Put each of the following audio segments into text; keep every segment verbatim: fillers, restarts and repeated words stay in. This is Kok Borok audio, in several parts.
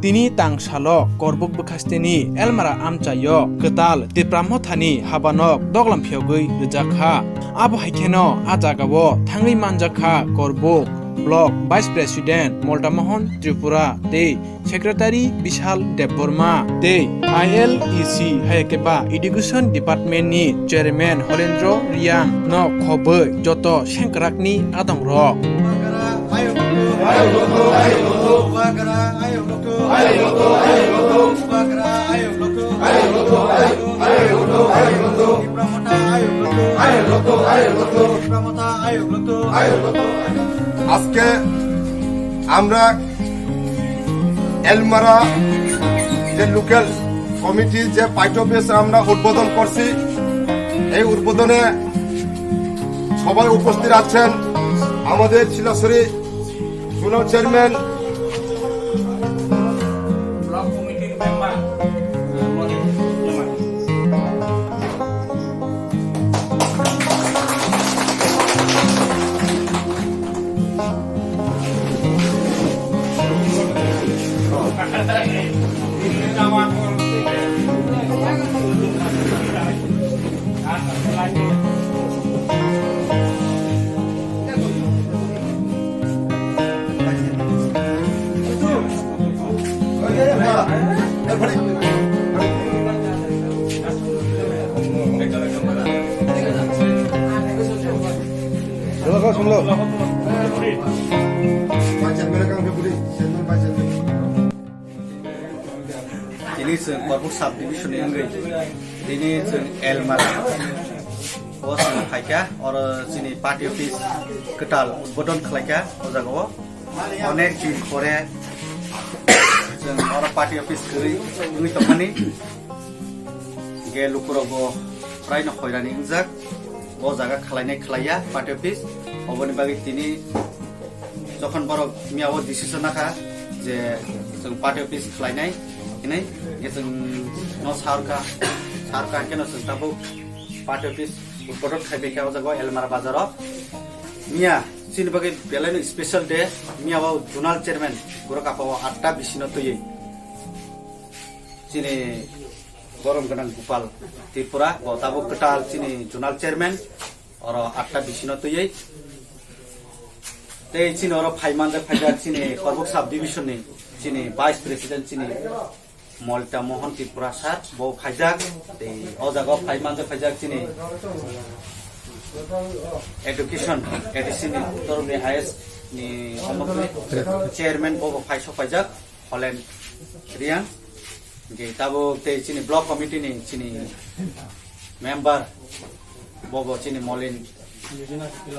Tini tang salo Korbuk bwkhasteni Elmara amchaio kwtal Tipra Mothani habanok doglam phiyogwi rijak kha. Abo hai kheno a jagao thangwi manjak kha Korbuk Block Vice President Molta Mohan Tripura tei Secretary Bishal Debbarma tei I L E C hai khe ba Education Department ni Chairman Holendro Riang no khobwi joto sengkrakni adongrok. আজকে আমরা এলমারা যে local committee যে pint office আমরা উদ্বোধন করছি, এই উদ্বোধনে সবাই উপস্থিত আছেন আমাদের শিলাছড়ি জোনাল চেয়ারম্যান, ব্লক কমিটির member, Tini chwng Korbuk sub division ni wngwi tini chwng Elmara o chwng phaikha, oro chini party office kwtal udbodon khlaikha o jagao. Onek din pore chwng oro party office kwrwi wngwi tongmani. Ge lukurokbo praino hoirani wngjak. O jaga khwlainai khwlaiya party office. Oboni bagwi tini jokhon borok miyao decision nakha je chwng party office khwlainai hinwi, ge chwng no sarka, sarka keno chwng tabuk party office udbodon khaibaikha o jaga Elmara bazaro. Miya chini bagwi belaino special day, miyao zonal chairman Gurokapao atta bisino twiwi chini borom gwnang Gopal Tripura, bo tabuk kwtal chini zonal chairman, oro atta bisino twiwi. Tei chini oro phai manjak phaijak chini Korbuk sub division ni chini vice president chini Molta Mohan Tripura sir, bo phaijak. Tei o jaga phai manjak phaijak chini education A D C ni torokni I S ni omotwi chairman, bo bo phai sok phaijak. Holen Riang, je tabuk tei chini block committee ni chini member, bobo chini Molin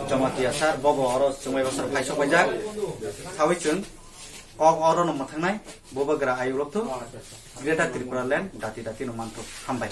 Jamatia sir, bobo oro chwngbai bosor phai sok paijak. Sawi chwng kok oro no mwthangnai, bobo gra ayuk lokthok, Greater Tripura Land dati dati no manthok. Hambai.